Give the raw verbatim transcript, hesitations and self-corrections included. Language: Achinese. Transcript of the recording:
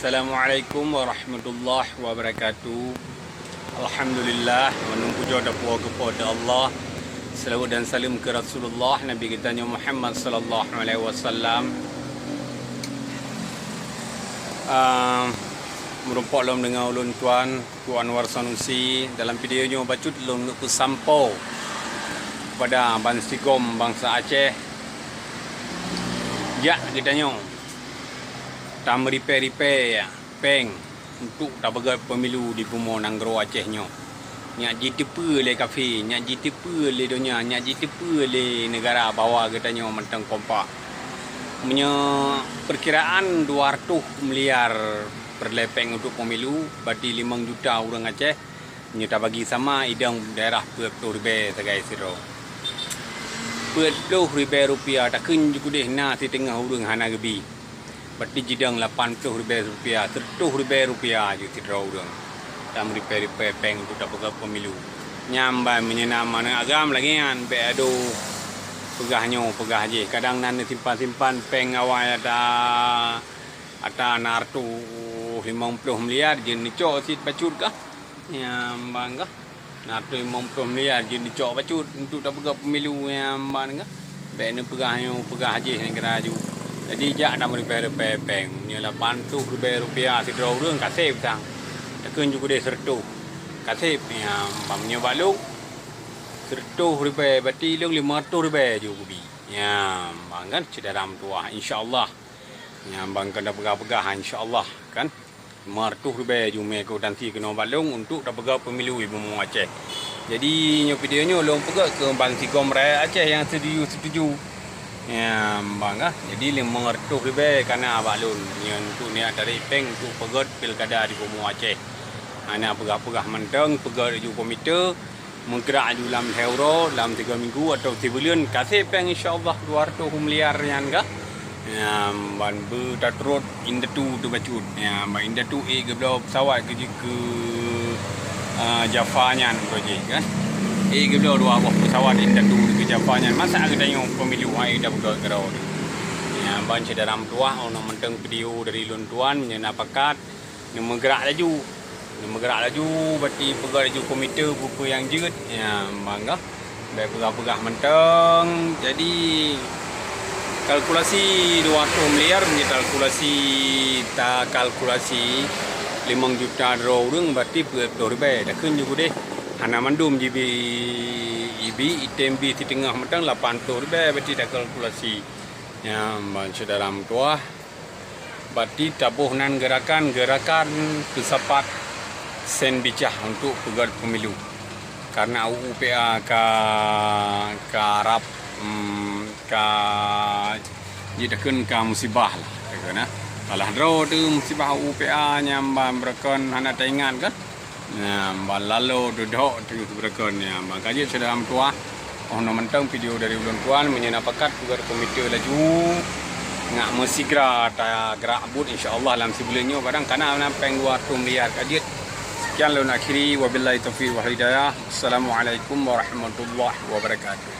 Assalamualaikum warahmatullahi wabarakatuh. Alhamdulillah, mandum pujoe tapeuwoe keu Po teu Allah. Selawat dan saleuem keu Rasulullah, Nabi geutanyoe Muhammad sallallahu alaihi wasallam. Ah, meurumpok lom deungon ulôn tuan, Teungku Anwar Sanusi. Dalam video nyoe bacut lôn neuk peusampoe kepada bansigom bansa Aceh. Jak geutanyoe tameuripée-ripée péng untuk tapeugét pemilu di bumoe nanggroe Aceh nyoe. Nyak jiteupeue lé kafé, nyak jiteupeue lé donya, nyak jiteupeue lé neugara bahwa geutanyoe mantong kompak. Meunyoe peukiraan dua ratus miliar peureulée péng untuk pemilu, berarti limong juta ureuëng Aceh. Nyoe tabagi sama idong daerah peuet ploh ribée sagai sidroe. Peuet ploh ribée rupiah, takheun ju keudeh na siteungoh ureuëng hana geubi. Berarti jidong lapan ploh ribée rupiah, seureutôh ribée rupiah ju sidroe ureuëng. Tameuripée-ripée péng untuk tapeugét pemilu. Nyan ban meunyoe na manö agam lagée nyan, bék adoe peugah nyoe, peugah jih. Kadang na neusimpan-simpan péng awai ata, ata na reutôh limong ploh miliar, jeuet neucok cit bacut kah. Nyan ban kah. Na reutôh limong ploh miliar jeuet neucok bacut untuk tapeugét pemilu nyan ban kah. Bék neupeugah nyoe, peugah jih nyang kira aju. Jadi jak tameuripée-ripée péng. Nyoe lapan ploh ribée rupiah sidroe ureuëng kaseb sang. Takheun ju keudeh seureutôh. Kaseb nyan ban meunyoe bak lôn seureutôh ribée, berarti lôn limong reutôh ribée ju kubi. Nyan ban kan syedara meutuwah, insya Allah. Nyan ban keu tapeugah-peugah, insya Allah kan. Limong reutôh ribée ju mé keu tanti keunoe bak lôn untuk tapeugét pemilu di bumoe Aceh. Jadi nyoe video nyoe lôn peugét keu bansigom rakyat Aceh nyang setuju-setuju. Nyan ban kah. Jadi limong reutôh ribée ka na bak lôn. Nyan untuk niat tarék péng untuk peugét pilkada di bumoe Aceh. Hana peugah-peugah mantong, peugét ju komite, meugrak aju lam lhée uroe, lam tiga minggu atau sibuleuen, kaseb péng insya Allah dua reutôh miliar nyan kah. Nyan ban beutaturot indatu teubacut. Nyan ban indatu ék geubloe pesawat keu jih keu, ah, Jaffa nyan uroe jih kan. Ék geubloe dua boh pesawat indatu keu Jaffa nyan. Masa geutanyoe pemilu hai tapeugét keudroe. Nyan ban syedara meutuwah, oh na mantong video dari lôn tuan, meunyoe na pakat, Neumeugrak laju. Neumeugrak laju, berarti peugah laju komite peue-peue nyang jeuet. Nyan ban kah. Bék peugah-peugah mantong. Jadi, kalkulasi dua reutôh miliar, meunyoe kalkulasi, takalkulasi limong juta droe ureuëng, berarti peuet ploh ribée. Takheun ju keudeh hana mandum jibi, ibi, item bi siteungoh mantong lapan ploh ribée, berarti takalkulasi. Nyan ban syedara meutuwah. Berarti taboh nan geurakan, geurakan peusapat sen bicah untuk peugét pemilu. Karena U U P A ka, ka rab, em, ka jitakheun ka musibah lah, takheun, eh. Salah droe teuh musibah U U P A nyan ban beurakon hana taingat kan. Nyan, ban lalo dudoe teuh beurakon nyan. Ban ka jeuet syedara meutuwah, oh na mantong video dari ulôn tuan, meunyoe na pakat peugét komite laju, ngat meusigra tagerak buet insya Allah lam sibuleuen nyoe kadang kana na péng dua reutôh miliar ka jeuet. Sekian lôn akhiri, wabillahi taufiq wal hidayah. Assalamualaikum warahmatullahi wabarakatuh.